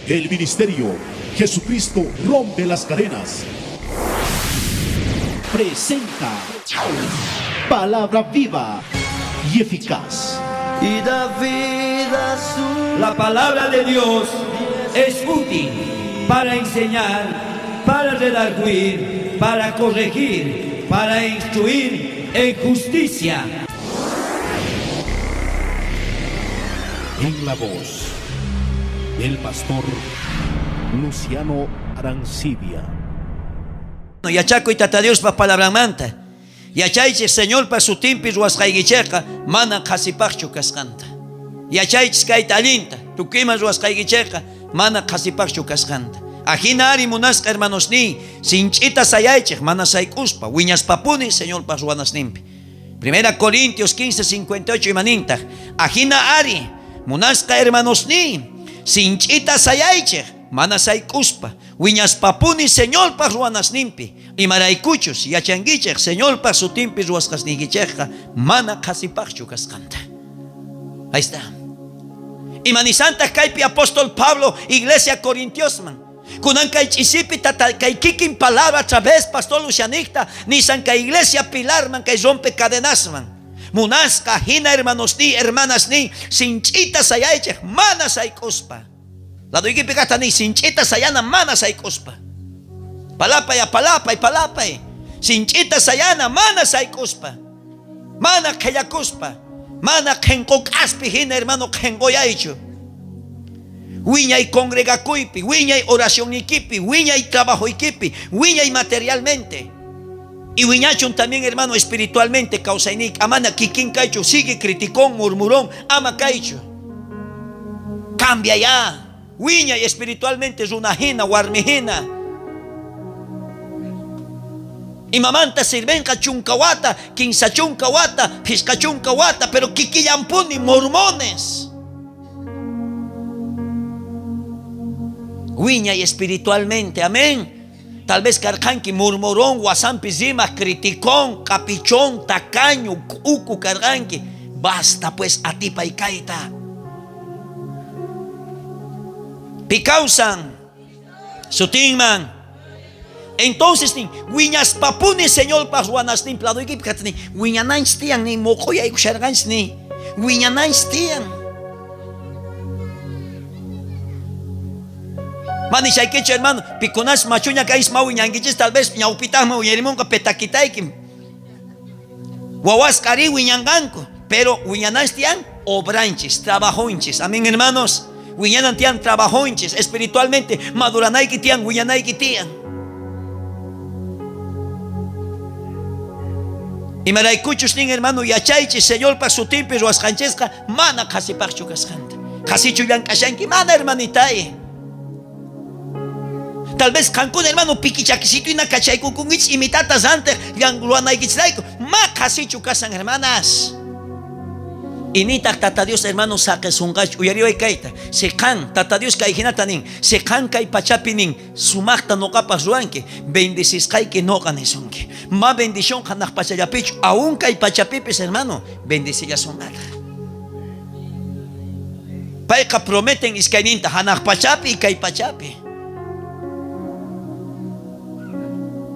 El ministerio Jesucristo rompe las cadenas presenta Palabra viva y eficaz. Y da vida a su La palabra de Dios es útil para enseñar, para redarguir, para corregir, para instruir en justicia. En la voz del pastor Luciano Arancibia. Yachakuy Tata Diospa palabranmanta. Yachaychej Señorpa sutinpi ruwasqaykichejqa mana qhasipajchu kasqanta. Yachaychis kayta allinta, tukuy ima ruwasqaykichejqa mana qhasipajchu kasqanta. Ajina ari munasqa hermanosniy, sinch'ita sayaychej mana sayk'uspa, wiñaspapuni Señorpa ruwanasninpi. Primera Corintios 15, 58 imanintaj, ajina ari munasqa hermanosniy, sinch'ita sayaychej mana sayk'uspa, wiñaspapuni Señorpa ruwanasninpi, imaraykuchus yachankichej Señorpa sutinpi ruwasqasniykichejqa mana qhasipajchu kasqanta. Ahí está. Imanisantaj kaypi apóstol Pablo iglesia Corintiosman. Kunan kay ch'isipi tata kay kikin palabra a través pastor Lucianijta nisan kay iglesia Pilarman kay rompe cadenasman. Munasqa jina hermanosniy, hermanasniy, sinch'ita sayaychej mana sayk'uspa. Ladoykipi kajta niy, sinch'ita sayana mana sayk'uspa. Palapay, apalapay, palapay. Sinch'ita sayana mana sayk'uspa. Mana qhellakuspa. Mana qhenqok'aspi jina hermano qhenqoyaychu. Wiñay congregakuypi, wiñay oracionniykipi, wiñay trabajoykipi, wiñay materialmente. Y wiñachun también hermano espiritualmente kawsayniyki. Amana kikin kaychu, sigue criticón, murmurón, ama kaychu. Cambia ya. Wiñay espiritualmente runa jina, warmi jina. Imamanta sirvenqa chunka wata, kinsa chunka wata, phishqa chunka wata, pero kikillanpuni mormones. Wiñay espiritualmente, amén. Tal vez karqanki murmurón, wasampi rimaq, criticón, capichón, tacaño, k'uku karqanki. Basta pues atipay kayta. Pi kawsan sutinman. Entonces nin, wiñaspapuni Señorpa ruwanasninpi ladoykipi kajtin nin, wiñananchis tiyan nin, moqoyaykusharqanchis nin, wiñananchis tiyan. Ma nishaykichu hermano, pikunas machuña kayis ma wiñankichis, tal vez ñawpitajman wiñarimunqa petakitayki. Wawasqa arí wiñanqanku, pero wiñananchis tiyan obranchis, trabajonchis. Amén, hermanos. Wiñanan tiyan trabajonchis, espiritualmente maduranayki tiyan, wiñanayki tiyan. Imaraykuchus nin hermano, yachaychis Señorpa sutinpi ruwasqanchisqa mana qhasipajchu kasqanta. Qhasichu llank'ashanki, mana hermanitay. Tal vez qankuna hermano pikichakisitu hina kachaykukunkichis imitata rantej ruwanaykichisrayku, ma qhasichu kasan hermanas. Y nitaq Tata Dios hermano saqesunqachu, uyariway kayta. Si qan, Tata Dios kay hinata nin, si qan kay pachapi nin, sumaqta noqapaq ruwanki, bendecisqayki noqa nisunki. Ma bendición hanaq pachallapichu, aún kay pachapipis hermano, bendecillasunqataq. Payqa prometen iskayninta hanaq pachapi y kay pachapi.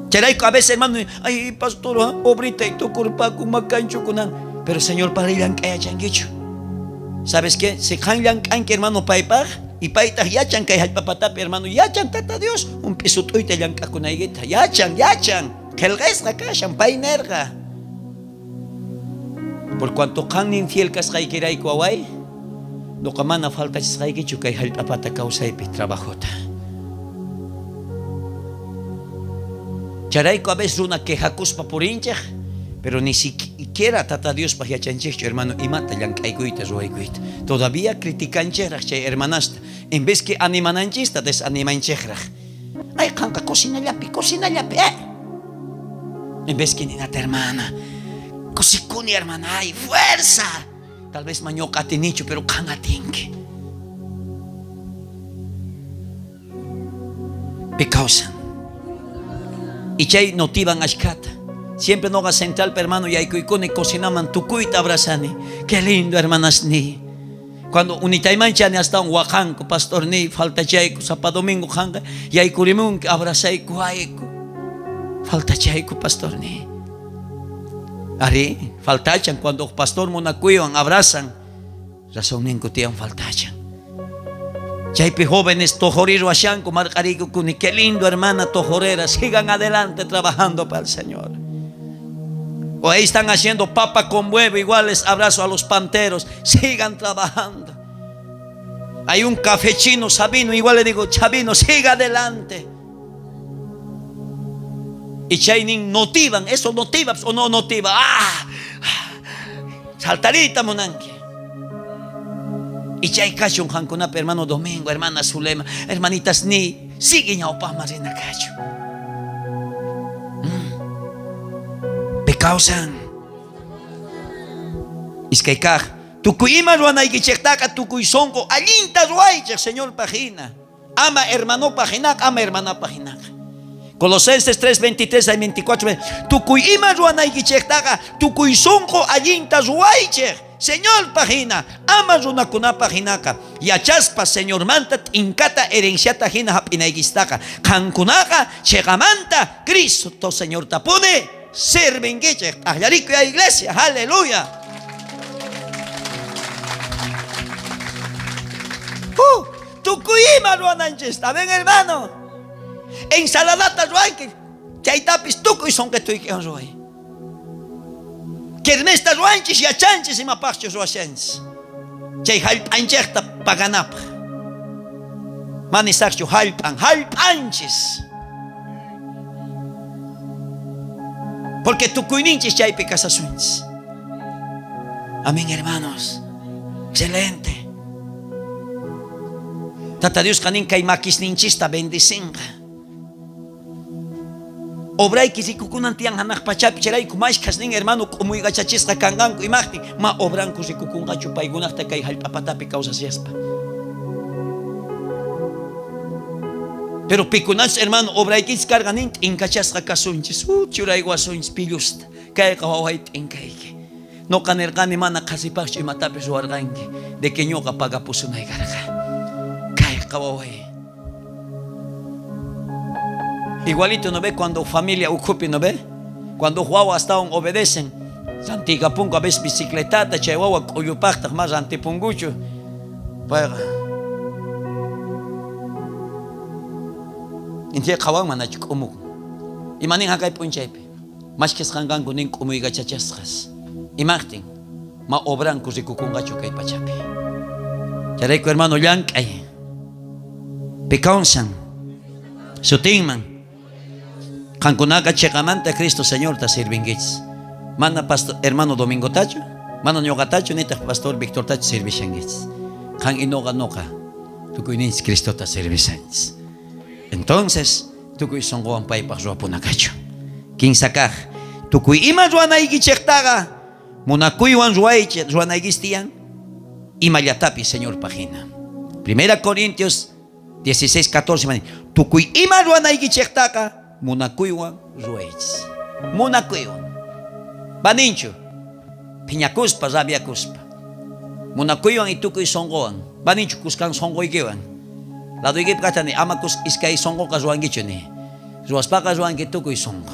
Chayrayku a veces hermano, ay pastor, pobrita y tukurpaku makanchu kunan, pero Señor para llank'ayachankichu. ¿Sabes qué? Si qan llank'anki hermano paypaq y paytaq yachan kay hallp'a patapi hermano, yachan Tata Dios un p'isut'uyta llank'akunaykita, yachan, yachan, qhelqasqa kashan, pay nerqa. Por cuanto qan infiel kasqaykirayku waway, noqa mana faltachisqaykichu kay hallp'a pata kawsaypi trabajota. Chayrayku a veces runa quejakuspa purinchej, pero ni siquiera Tata Diospaj yachanchejchu hermano imata llank'aykuyta ruwaykuyta. Todavía criticanchejraj chay hermanasta, en vez que animananchista desanimanchejraj. Ay, qanqa cocinallapi, cocinallapi, eh. En vez que ninata hermana, kusikuni hermana, ay, fuerza. Tal vez mañoqa atinichu, pero qan atinki. Pi kawsan. Y chay notivan ashkata. Siempre noqa central hermano yaykuykuni cocinaman tukuyta abrazani. Qué lindo hermanas ni. Cuando unitayman chani astawan waqanku, pastorniy, faltachayku, sapa domingo qanqa yaykurimunki, abrazaykuwayku. Faltachayku, pastorniy. Arí, faltachan cuando uj pastor munakuywan abrazan, razonninku tiyan faltachan. Chaypi jóvenes tojorir ruwashanku, marq'ariykukuni, qué lindo hermana tojorera, sigan adelante trabajando para el Señor. O ahí están haciendo papa con huevo, igual les abrazo a los panteros, sigan trabajando. Hay un café chino, Sabino, igual le digo, Chavino, siga adelante. Y chaynin notivan, eso notiva o no notiva. ¡Ah! Saltarita munanki. Y chay kachun qankunapi hermano Domingo, hermana Zulema, hermanitas ni, sigue ñawpajman rina kachun. Pi kawsan. Iskay kaj, tukuy ima ruwanaykichejtaqa tukuy sonqo allinta ruwaychej Señorpaj jina. Ama hermanopaj jinaqa, ama hermanapaj jinaqa. Colosenses 3, 23 al 24, tukuy ima ruwanaykichejtaqa tukuy sonqo allinta ruwaychej Señorpaj jina, ama runakunapaj jinaqa. Yachaspa Señormanta t'inkata herenciata jina jap'inaykichtaqa, qankunaqa cheqamanta Cristo Señortapuni sirvinkichej. T'ajllarikuy a iglesia, aleluya. Tukuy ima ruwananchista, amén hermano. Ensaladata ruwanki, chaytapis tukuy sonqetuykiwan ruway. Kermesta ruwanchis, yachanchis imapajchus ruwashanchis. Chay jallp'anchejta paganapaj. Ma nisajchu jallp'an, jallp'anchis. Porque tukuyninchis chaypi kasasunchis. Amén, hermanos. Excelente. Tata Diosqa nin kay makisninchista bendicinqa. Obrayki rikukunan tiyan janaj pachapi, chayrayku mashkhas nin hermano k'umuykachachisqa kanqanku imajtin ma obranku rikukunqachu paykunajta kay jallp'a patapi kawsashaspa. Pero pikunachus hermano obraykichis karqa nin t'inkachasqa kasunchis, churaywasunchis pillusta, kayqa waway t'inkayki. Noqa nerqani mana qhasipajchu imatapis ruwarqanki, de que ñoqa pagapusunay karqa. Kayqa waway. Igualito no ve cuando familia ukhupi no ve, cuando wawa astawan obedecen, rantiykapunku a veces bicicletata, chay wawa k'ullupajtaj ma rantipunkuchu. Payqa inti qhawan manachu k'umukun. Ima nin jaqay p'unchaypi? Mashkhasqanqanku nin k'umuykachachasqas. Imajtin? Ma obranku rikukunqachu kay pachapi. Chayrayku hermano llank'ay. Pikawnsan sutinman. Qankunaqa cheqamanta Cristo Señorta sirvinkichis. Mana pastor hermano Domingotachu, mana ñoqatachu, nitaq pastor Victortachu sirvishankichis. Qan y noqa noqa tukuyninchis Cristota sirvishanchis. Entonces, tukuy sonqowan paypaj ruwapuna kachun. Kinsa kaj, tukuy ima ruwanaykichejtaqa munakuywan ruwaychej, ruwanaykichis tiyan imallatapis Señorpaj jina. Primera Corintios 16, 14, tukuy ima ruwanaykichejtaqa munakuywan ruwaychis. Munakuywan. Vaninchu, phiñakuspa, rabiakuspa. Munakuywan y tukuy sonqowan. Vaninchu kuskan sonqoykiwan. Ladoykipi kajta ni, ama kus iskay sonqoqa ruwankichu ni. Ruwaspaqa ruwanki tukuy sonqo.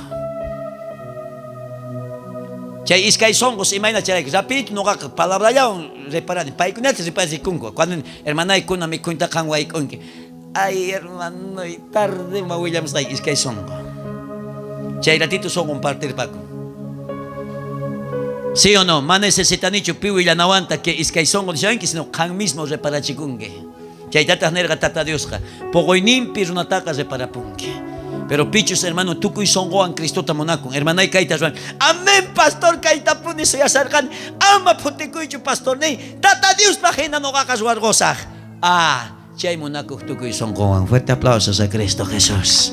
Chay iskay sonqos imayna chayrayku rapidito noqaqa palabrallawan reparani. Paykunata reparachikunku. Cuando hermanaykuna mikhuyta qan wayk'unki. Ay, hermanoy, tardema willamusqayki iskay sonqo. Chay ratito sonqon partirpakun. ¿Sí o no? Ma necesitanichu pi willanawanta que iskay sonqo nishanki, sino qan mismo reparachikunki. Chaytataj nerqa Tata Diosqa, poqoyninpi runataqa reparapunki. Pero pichus hermano tukuy sonqowan Cristota munakun. Hermanay kayta ruwan. Amén, pastor, kaytapuni suyasarqani. Ama phutikuychu, pastorniy. Tata Diospaj hina noqaqa ruwarqosaj. Ah, chay munakuq tukuy sonqowan. Fuerte aplausos a Cristo Jesús.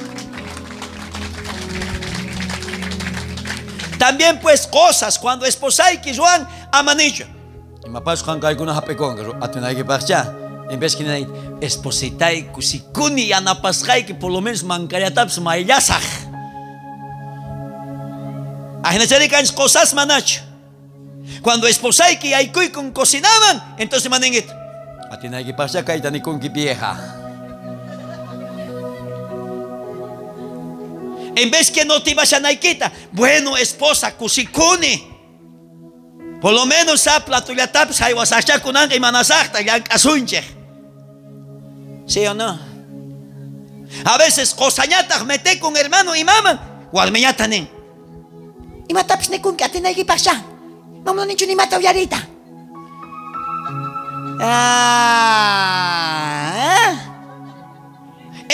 También pues cosas cuando esposayki ruwan ama nichu. Imapas qan kaykuna jap'ikunki atinaykipajchá. En vez que espositay kusikuni yanapasqayki por lo menos mankallatapis mayllasaj. Ajinachari kanchis cosas manachu. Cuando esposayki yaykuykun cocinaman, entonces maninguita. Atinaykipajchá kayta nikunki vieja. En vez que notivashanaykita, bueno esposa, kusikuni. Por lo menos sa platullatapis jaywasajchá kunanqa imanasajta llank'asunchej. ¿Sí o no? A veces qosañataj metekun hermano imaman, warmiñata nin. Imatapis nikunki atinaykipajchá. Mamunanichu nimata uyariyta. Ah, ¿eh?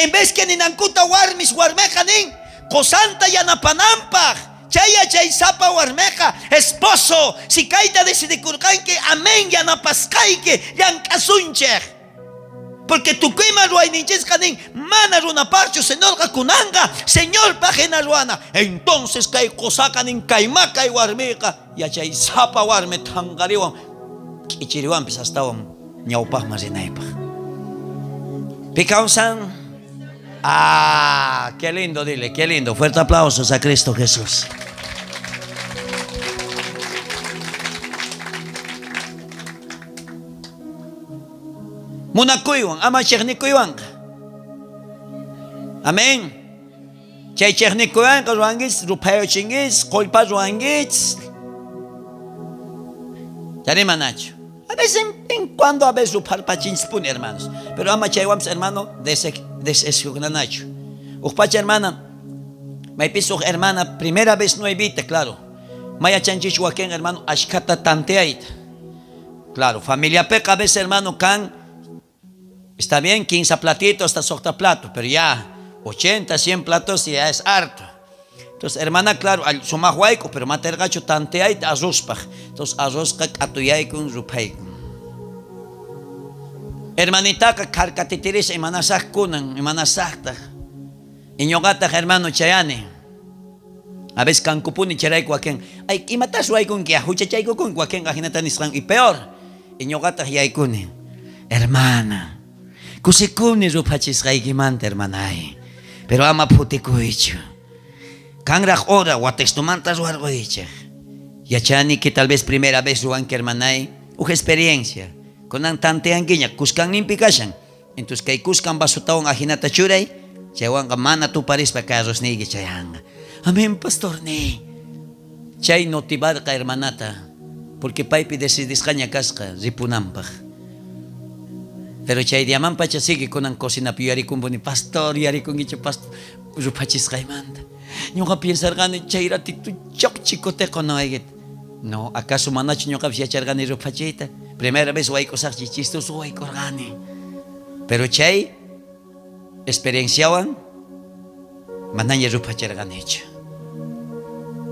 En vez que ninankuta warmis warmeqa nin, qosanta yanapananpaj. Chay yachaysapa warmeqa, esposo, si kayta decidikurqanki, amén, yanapasqayki, llank'asunchej. Porque tukuyman ruwayninchisqa nin, mana runapajchu, Señorqa kunanqa, Señorpaj jina ruwana. Entonces kay qosaqa nin, kaymá kay warmiqa, yachaysapa warmi thanqariwan, k'ichiriwanpis astawan ñawpajman rinaypaj. Pi kawsan? Ah, qué lindo, dile, qué lindo. Fuerte aplausos a Cristo Jesús. Munakuywan, ama chejnikuywanqa. Amén. Chay chejnikuywanqa ruwankichis, ruphayuchinkichis, qollpa ruwankichis. Chayri manachu. A veces en cuando a veces rupharpachinchispuni, hermanos. Pero ama chaywanpis, hermano, desesionanachu. Uj pacha, hermana, maypis uj hermana, primera vez nuevita, claro. Mayachanchich wakin, hermano, ashkhata tanteayta. Claro, familiapeqa a veces, hermano, kan, está bien, 15 platitos hasta sojta plato, pero ya 80, 100 platos ya es harto. Entonces, hermana, claro, sumaj wayk'u, pero materqachu tanteayta arrozpaj. Entonces, arrozqa k'atuyaykun, ruphaykun. Hermanitaqa kharkatitirisha imanasaj kunan, imanasajtaj. Y ñoqataj, hermano, chayani. A veces kankupuni chayrayku wakin, ay, imatas ruwaykunki, huchachaykukunki wakinqa jinata nisqan, y peor. Y ñoqataj yaykuni, hermana, kusikuni ruphachisqaykimanta, hermanay, pero ama phutikuychu. Kanraj hora watextomanta ruwarquychej. Yachani que tal vez primera vez ruwanki, hermanay, uj experiencia. Kunan tanteankiña, kuskanninpi kashan. Entonces kay kuskan vasotawan ajinata churay, chaywanqa mana tuparispa kay arrozniyki chayanqa. Amén, pastorniy. Chay notivarqa hermanata, porque paypi decidisqaña kasqa ripunanpaj. Pero chay diamanpacha sigue kunan cocinapi yuyarikunpuni, pastor, yuyarikunkichu pastor ruphachisqaymanta. Ñuqa piensarqani chay ratito choqchi kuteqo noqaykita. No, acaso manachu ñuqapis yacharqani ruphachiyta? Primera vez wayk'usaqchi chistoso wayk'urqani. Pero chay experienciawan manaña ruphachirqanichu.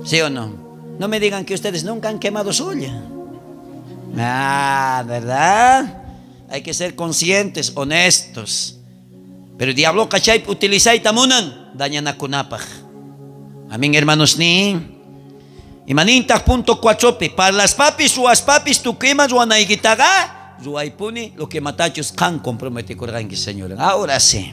¿Sí o no? No me digan que ustedes nunca han quemado suya. Ah, ¿verdad? Hay que ser conscientes, honestos. Pero el diabloqa chaypi utilizayta munan dañanakunapaj. Amén, hermanos ni. Imanintaj punto 4pi, parlaspapis, ruwaspapis, tukuy ima ruwanaykitaqa ruwaypuni lo que matachus qan comprometikurqanki, Señor. Ahora sí.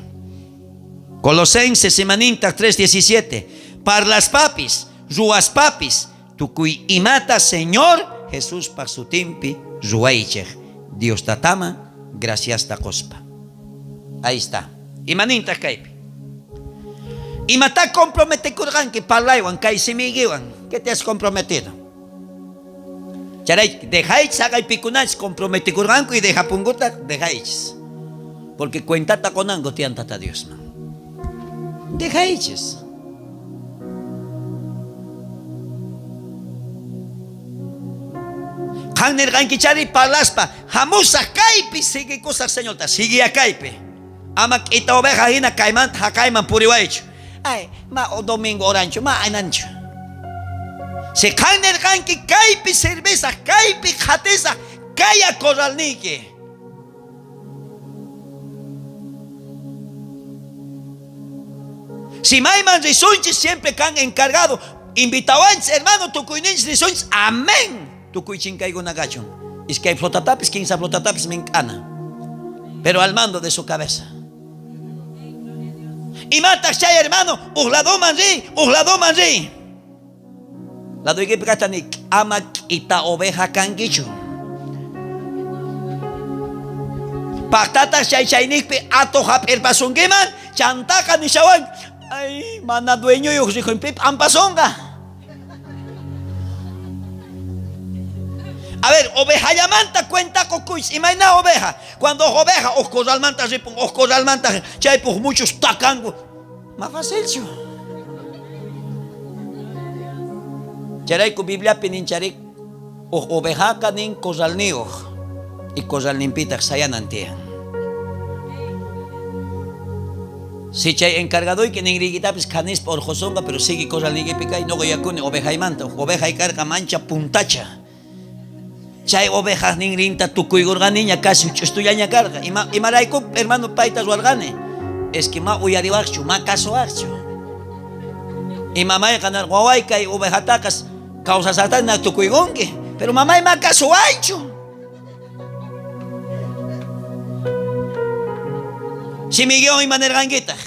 Colosenses imanintaj 3:17, parlaspapis, ruwaspapis, tukuy imata Señor Jesuspaj sutinpi ruwaychej, Dios Tataman graciasta qospa. Ahí está. Imanintaj kaypi? Imatá comprometekurqanki parlaywan kay simiykiwan? ¿Qué te has comprometido? Charay, dejaychis haqay pikunachis comprometekurqanku y dejapunkutaj dejaychis. Porque cuentata qonanku tiyan Tata Diosman. Dejaychis. Qan nirqankichari parlaspa, hamusaj kaypi, siguikusaj Señorta, siguiya kaypi. Ama k'ita oveja hina kaymanta haqayman puriwaychu. Ay, ma domingo oranchu, ma ananchu. Si qan nirqanki kaypi servisaj, kaypi qhatisaj, kaya corralniyki. Si mayman risunchis, siempre kan encargado. Invitawanchis, hermano, tukuyninchis risunchis. Amén. Tukuy chinkaykuna kachun. Iskay flotatapis, kinsa flotatapis mink'ana. Pero al mando de su cabeza. Imataq chay hermano, uj ladoman riy, uj ladoman riy. Ladoykipi kajta ni ama k'ita oveja kankichu. Pajtataj chay chaynejpi atoj jap'irpasunkiman, chantaqa nishawan, ay, mana dueñoyoj rikhunpi p'ampasonqa. A ver, ovejallamanta cuenta qokuychis. Imayna oveja? Cuando uj oveja uj corralmanta ripun, uj corralmanta chaypi uj muchos takanku. Ma facilchu. Chayrayku Bibliapi nin charik uj ovejaqa nin corralniyoj y corralninpitaj sayanan tiyan. Si chay encargadoyki ninriykitapis khanispa orqhosonqa, pero sigue corralniykipi kay. Noqa yuyakuni ovejaymanta. Uj ovejay karqa mancha puntacha. Chay ovejaj ninrinta tukuykorqaniña, casi ch'ustullaña karqa. Ima, imarayku, hermano, payta ruwarqani? Es que ma uyariwajchu, ma kasuwajchu. Y mamayqa nerqa, waway, kay ovejataqa kawsasajta tukuykunki. Pero mamay ma kasuwaychu. Simiguion ima nerqankitaj?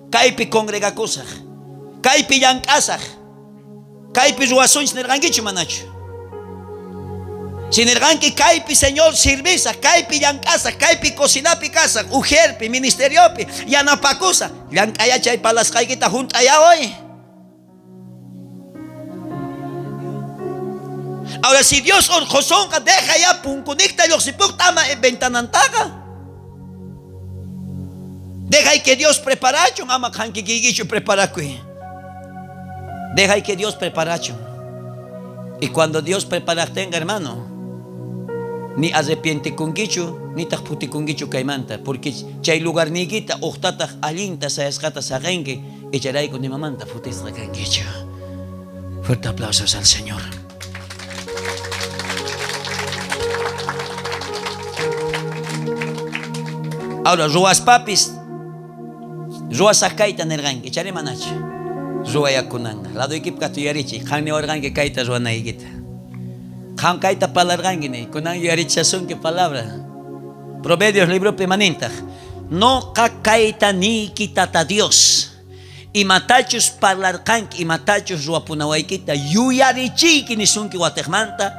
Kaypi congregakusaj, kaypi llank'asaj, kaypi ruwasunchis nerqankichu manachu? Si nerqanki kaypi Señor sirvisaj, kaypi llank'asaj, kaypi cocinapi kasaj, ujerpi, ministeriopi, yanapakusaj, llank'aya chay palasqaykita junt'aya hoy. Ahora si Dios orqhosonqa, deja ya punkunejta llojsipojta ama ventanantaqa. Dejay que Dios preparachun, ama qan kikiykichu preparakuy. Dejay que Dios preparachun. Y cuando Dios preparajtenqa, hermano, ni arrepientekunkichu, nitaj phutikunkichu kaymanta, porque chay lugarniykita ujtataj allinta sayasqata saqenki, icharayku nimamanta phutisqa kankichu. Fuerte aplausos al Señor. Ahora, ruwaspapis, ruwasaj kayta nerqanki, ichari manachu? Ruwayakunanqa. Ladoykipi kajta yuyarichiy, qan niwarqanki kayta ruwanaykita. Qan kayta parlarqanki niy, kunan yuyarichisasunki palabra. Proverbios libropi imanintaj? Noqa kayta niyki Tata Dios, imatachus parlarqanki, imatachus ruwapunawaykita yuyarichiyki nisunki watejmanta,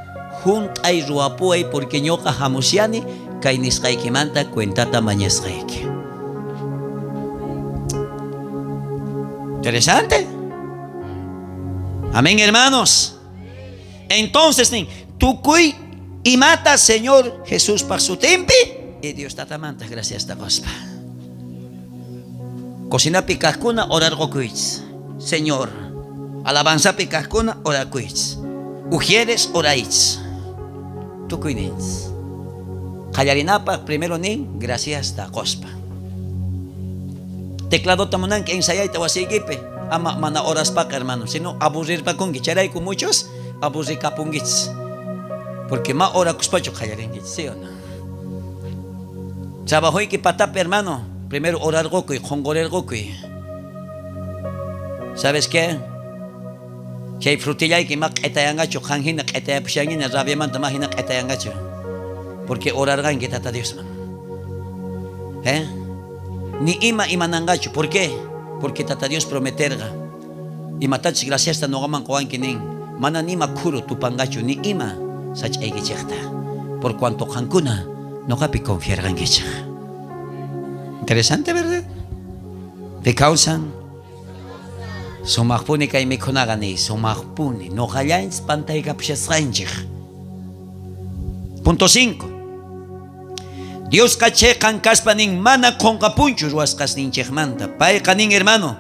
junt'ay ruwapuway, porque ñoqa jamusyani kay nisqaykimanta cuentata mañasqayki. Interesante. Amén, hermanos. Entonces nin, tukuy imata Señor Jesuspaj sutinpi y Dios Tatamanta graciasta qospa. Cocinapi kajkuna orarqokuychis. Señor, alabanzapi kajkuna orakuychis. Ujieres oraychis. Tukuy ninchis. Qallarinapaj primero nin graciasta qospa. Tecladota munanki ensayayta wasiykipi, ama mana oraspaqa, hermano, sino aburrirpakunki. Chayrayku muchos aburrikapunkichis. Porque ma orakuspachu qallarinkichis, ¿sí o no? Trabajoyki patapi, hermano, primero orarqokuy, qonqorirqokuy. ¿Sabes qué? Chay frutillayki ma q'etayanqachu, qan hina q'etayapushankiña, rabiamanta ma hina q'etayanqachu. Porque orarqanki Tata Diosman. ¿Eh? Ni ima imananqachu. ¿Por qué? Porque Tata Dios prometerqa. Imatachus graciasta noqaman qowanki nin, mana ni ima khuru tupanqachu, ni ima sach'aykichejta. Por cuanto qankuna noqapi confiarqankichej. Interesante, ¿verdad? Te causan. Sumajpuni kay mikhunaqa niy, sumajpuni. Noqallanchis pantaykapishasqanchej. Punto 5. Diosqa cheqan kaspa nin, mana qonqapunchu ruwasqasninchejmanta. Payqa nin, hermano,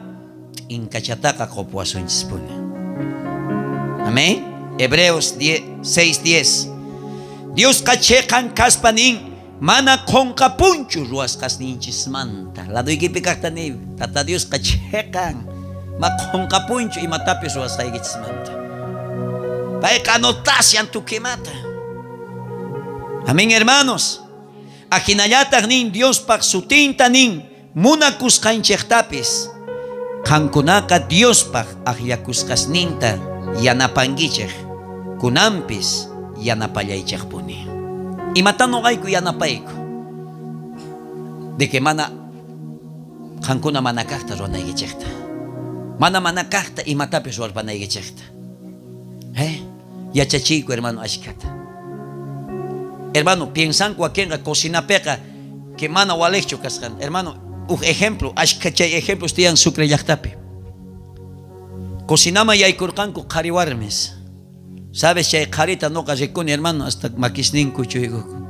t'inkachataqa qopuwasunchispuni. Amén. Hebreos 6:10. Diosqa cheqan kaspa nin, mana qonqapunchu ruwasqasninchismanta. Ladoykipi kajta niy, Tata Diosqa cheqan, ma qonqapunchu imatapis ruwasqaykichismanta. Payqa anotashan tukuy imata. Amén, hermanos. Ajinallataj nin Diospaj sutinta nin munakusqanchejtapis. Qankunaqa Diospaj ajllakusqasninta yanapankichej, kunanpis yanapallaychejpuni. Imatá noqayku yanapayku? De que mana qankuna mana kajta ruwanaykichejta. Mana mana kajta imatapis ruwarpanaykichejta. ¿Eh? Yachachiyku, hermano, ashkhata. Hermano, piensanku wakenqa cocinapeqa Que mana walejchu kasqanta. Hermano, uj ejemplo, ashkha chay ejemplos tiyan Sucre llajtapi. Cocinaman yaykurqanku qhari warmis. Sabes, chay qharita noqa rikuni, hermano, hasta makisninku chuykukun.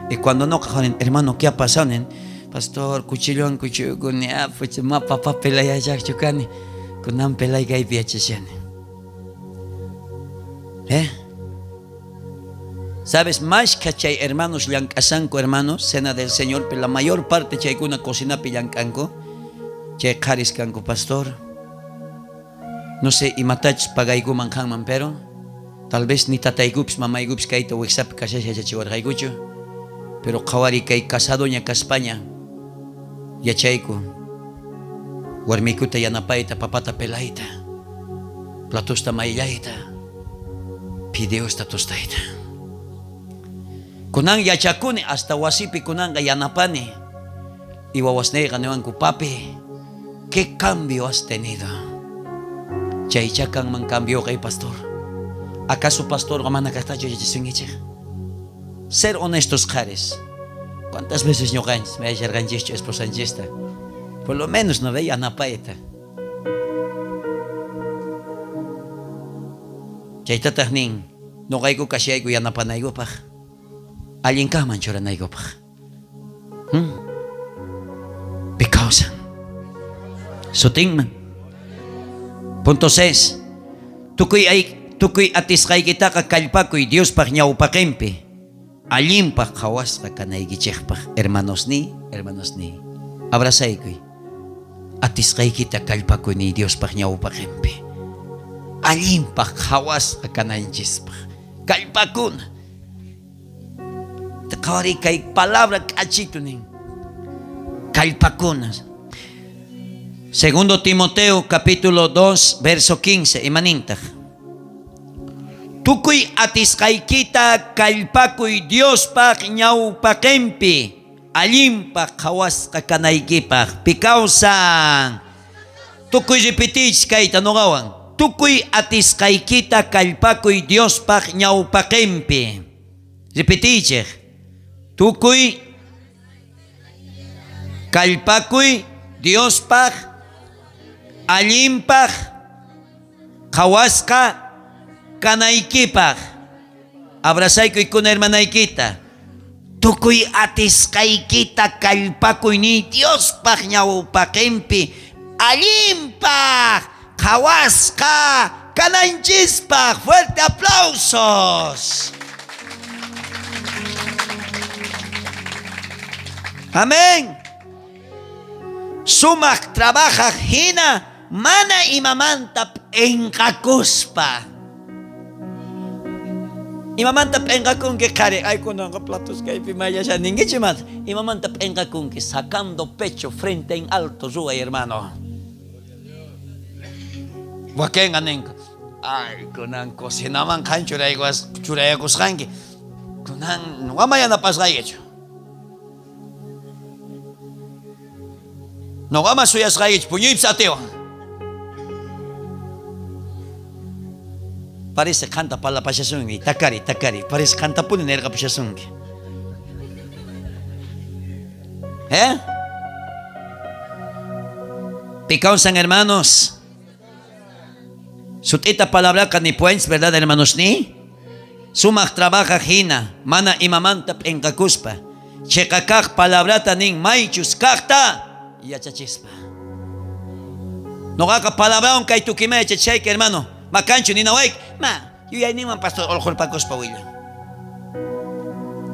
Y cuando noqa qhawarin, hermano, ¿qué ha pasado? Nin, pastor, cuchillowan cuchuykuni, ah, pucha, ma papá pelayachajchu kani, kunan pelay kaypi yachashani. ¿Eh? Sabes, mashkha chay hermanos llank'ashanku, hermanos, cena del Señor, pero la mayor parte chaykuna cocinapi llank'anku, chay qharis kanku, pastor. No sé imatachus pagaykuman qanman, pero tal vez ni tataykupis mamaykupis kayta wijsapi kashaspa yachachiwarqaykuchu, pero qhawari kay casadoña kaspaña yachayku warmiykuta yanapayta, papata pelayta, platosta mayllayta, fideosta tostayta. Kunan yachakuni, hasta wasipi kunanqa yanapani. Y wawasneyqa niwanku, papi, ¿qué cambio has tenido? Chaychá kanman cambioqa, pastor. ¿Acaso pastorqa mana kajtachu yachachisunkichej? Ser honestos qharis. ¿Cuántas veces ñoqanchis mayacharqanchischu esposanchista? Por lo menos no ve yanapayta. Chaytataj nin, noqayku kashayku yanapanaykupaj, allin kajman churanaykupaj. Pi kawsan. Sutinman. Punto 6. Tukuy, ay, tukuy atisqaykitaqa kallpakuy Diospaj ñawpaqenpi allinpaj qhawasqa kanaykichejpaj, hermanosniy, hermanosniy. Abrazaykuy. Atisqaykita kallpakuy niy Diospaj ñawpaqenpi. Allinpaj qhawasqa kananchispaj. Kallpakuna. Qhawariy kay palabra k'achitu nin. Kallpakuna. Segundo Timoteo capítulo 2 verso 15. Imanintaj. Tukuy atisqaykita kallpakuy Diospaj ñawpaqenpi allinpaj qhawasqa kanaykipaj. Pi kawsan. Tukuy repetiychis kayta noqawan. Tukuy atisqaykita kallpakuy Diospaj ñawpaqenpi. Repetiychej. Tukuy kallpakuy Diospaj allinpaj qhawasqa kanaykipaj. Abrazaykuykuna hermanaykita. Tukuy atisqaykita kallpakuy niy Diospaj ñawpaqenpi allinpaj qhawasqa kananchispaj. Fuerte aplausos. Amén. Sumaq trabajaj hina mana imamanta p'enqakuspa. Imamanta p'enqakunki qhari, ay kunanqa platos kaypi mayllasha ninkichu imata. Imamanta p'enqakunki, sacando pecho, frente en alto ruway, hermano. Wakenqa ninku, ay kunan cocinaman qan churayakusqanki, kunan nuqama yanapasqaykichu. Noqama suyasqaykichu, puñuypis atiwan. Parece qanta parlapashasunki, takari, takari, parece qantapuni nerqapushasunki. ¿Eh? Pi kawsan, hermanos. Sut'ita palabraqa nipuwanchis, verdad, hermanos ni? Sumaq trabajaj hina, mana imamanta p'enqakuspa. Cheqa kaj palabrata nin maychus kajta yachachispa. Noqaqa palabrawan kay tukima yachachishayki, hermano. Makanchu ninawayki, ma, yuyayninwan pastor orqhorpakuspa willan.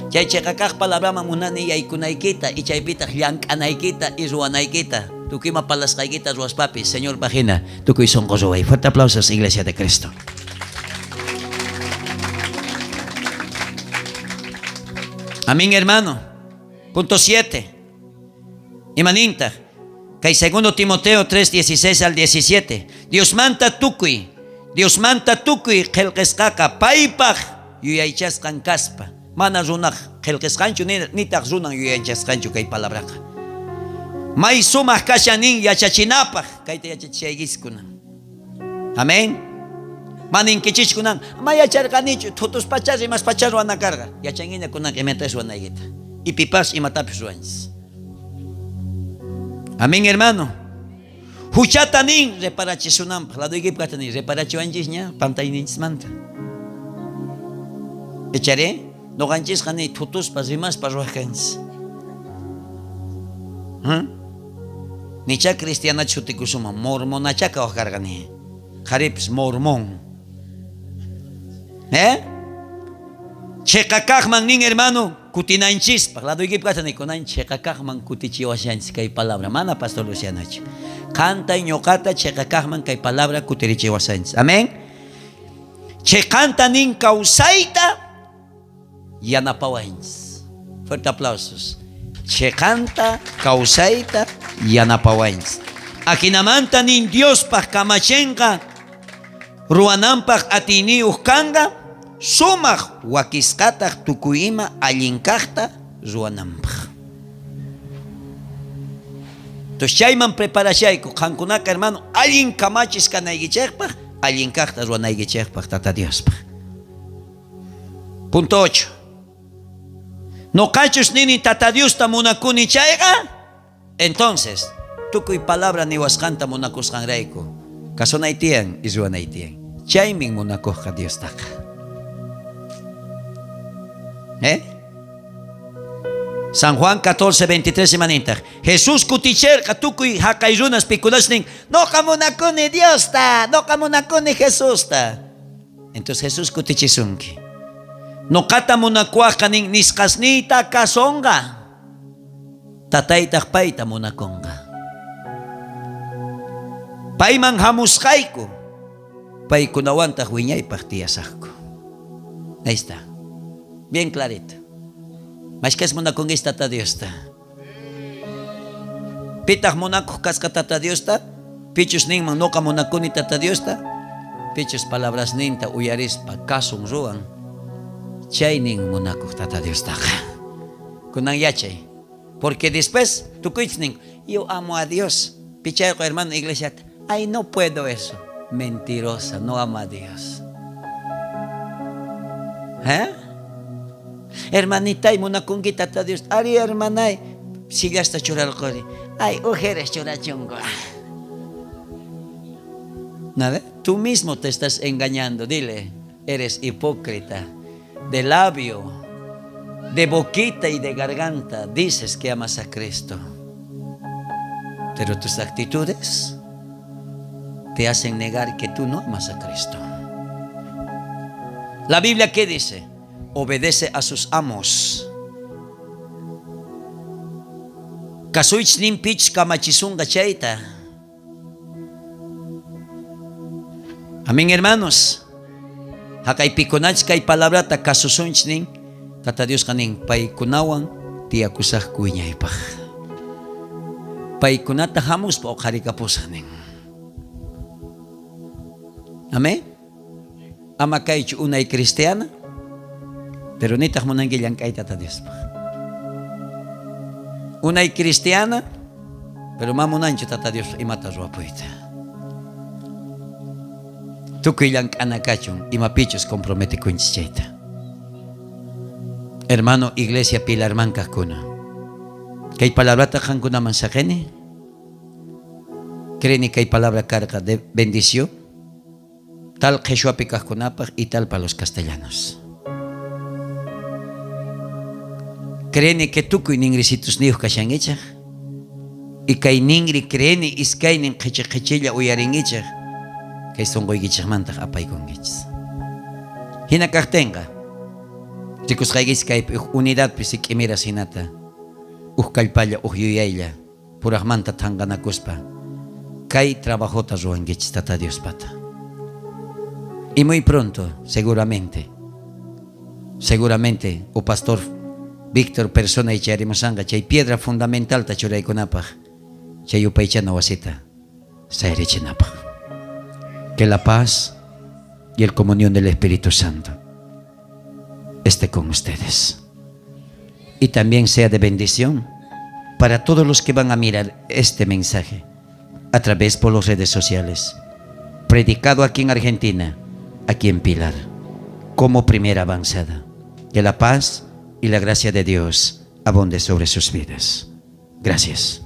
Chay cheqa kaj palabraman munani yaykunaykita y chaypitaj llank'anaykita y ruwanaykita. Tukuy ima parlasqaykita ruwaspapis, Señorpaj hina tukuy sonqo ruway. Fuerte aplausos, Iglesia de Cristo. Amén, hermano. Punto 7. Imanintaj. Kay segundo Timoteo 3, 16 al 17. Diosmanta tukuy, Diosmanta tukuy qhelqesqaqa paypaj yuyaychasqan kaspa. Mana runaj qhelqesqanchu, nitaj runan yuyaychasqanchu kay palabraqa. May sumaj kashan nin yachachinapaj. Kayta yachachishaykichis kunan. Amén. Maninkichis kunan. Ma yacharqanichu, thutuspacha rimaspacha ruwana karqa. Yachankiña kunan imatachus ruwanaykita. Y pipas imatapis ruwanchis. Amén, hermano. Huchata nin reparachisunanpaj. Ladoykipaj nin reparachiwanchisña pantayninchismanta. Echaré, noqanchisqa ni thutuspa rimaspa ruwaj kanchis. Nicha cristiana chutikusuma mormonacha kawaj karqani. Qharipis mormón. ¿Eh? Cheqa kaqman nin hermano kutinanchispaj. Ladoykipaj nikunan cheqa kaqman kutichiwashanchis kay palabra. Mana pastor Lucianochu. Qanta ñuqata cheqa kaqman kay palabra kutirichiwashanchis. Amén. Cheqanta nin kawsayta yanapawanchis. Fuerte aplausos. Cheqanta kawsayta yanapawanchis. Ajinamanta nin Diospaj kamachenqa ruwananpaj atiyniyuq kanqa sumaq wakisqataq tukuy ima allin kaqta ruwananpaj. Entonces chayman preparashayku qankunaqa hermano allin kamachis kanaykichikpaj allin kaqta ruwanaykichikpaj Tata Diospaj. Punto 8. Noqachus nini Tata Diosta munakuni chayqa, entonces tukuy palabra niwasqanta munakusqanrayku kasunay tiyan y ruwanay tiyan. Chaymin munakuqqa Diostaqa. ¿Eh? San Juan 14, 23 imanintaq. Jesús kuticherqa tukuy haqay runas pikunas nin, noqa munakuni Diosta, noqa munakuni Jesusta. Entonces Jesús kutichisunki. Noqata munakuwajqa nin nisqasniyta kasonqa. Tataytaq payta munakunqa. Payman hamusqayku, paykunawantaq wiñaypaq tiyasaqku. Ahí está. Bien clarito. Mashkas munakunki Tata Diosta. Pitaq munakuq kasqa Tata Diosta? Pichus ninman noqa munakuni Tata Diosta? Pichus palabrasninta uyarispa kasun ruwan. Chaynin munakuq Tata Diostaqa. Kunan yachay. Porque después tukuychis nin, yo amo a Dios. Pichayqo hermano iglesiata. Ay, no puedo eso. Mentirosa, no ama a Dios. ¿Eh? Hermanitay, munakunki Tata Dios. Ari, hermanay, sillasta churarqori. Ay, ujeres churachungo. Nada, tú mismo te estás engañando. Dile, eres hipócrita. De labio, de boquita y de garganta dices que amas a Cristo. Pero tus actitudes te hacen negar que tú no amas a Cristo. La Biblia, ¿qué dice? Obedece a sus amos. Kasuich nin pich kamachisunga chayta. Amén, hermanos. Haqay pikunach kay palabrata kasusunch nin Tata Diosqa nin paykunawan tiyakusaqku wiñaypaq. Paykunata hamuspa uqharikapusaq nin. Amén. Ama kaychu unay cristiana, pero nitaq munanki llank'ay Tata Diospaq. Unay cristiana, pero ma munanchu Tata Dios imata ruwapuyta. Tukuy llank'ana kachun imapichus comprometikunchis chayta. Hermano, iglesia Pilarman kajkuna. Kay palabrata qankunaman saqeni. Creni kay palabra karqa de bendición. Tal qheshwapi kajkunapaj y tal para los castellanos. Creni que tukuy ningrisitusniyuq kashankichej. Y kay ningri creni iskaynin qhichi qhichilla uyarinkichej. Kay sunquykichejmantaq apaykunkichis. Hina kajtinqa, rikusqaykichis kaypi uj unidadpi sik'imiras hinata, uj kallpalla, uj yuyaylla, purajmanta thanqanakuspa, kay trabajota ruwankichis Tata Diospata. Y muy pronto, seguramente, seguramente, o pastor Víctor persona icharimusanqa chay piedra fundamentalta churaykunapaj, chay yupaychana wasita sayrichinapaj. Que la paz y el comunión del Espíritu Santo esté con ustedes. Y también sea de bendición para todos los que van a mirar este mensaje a través por las redes sociales. Predicado aquí en Argentina, aquí en Pilar, como primera avanzada. Que la paz y la gracia de Dios abunde sobre sus vidas. Gracias.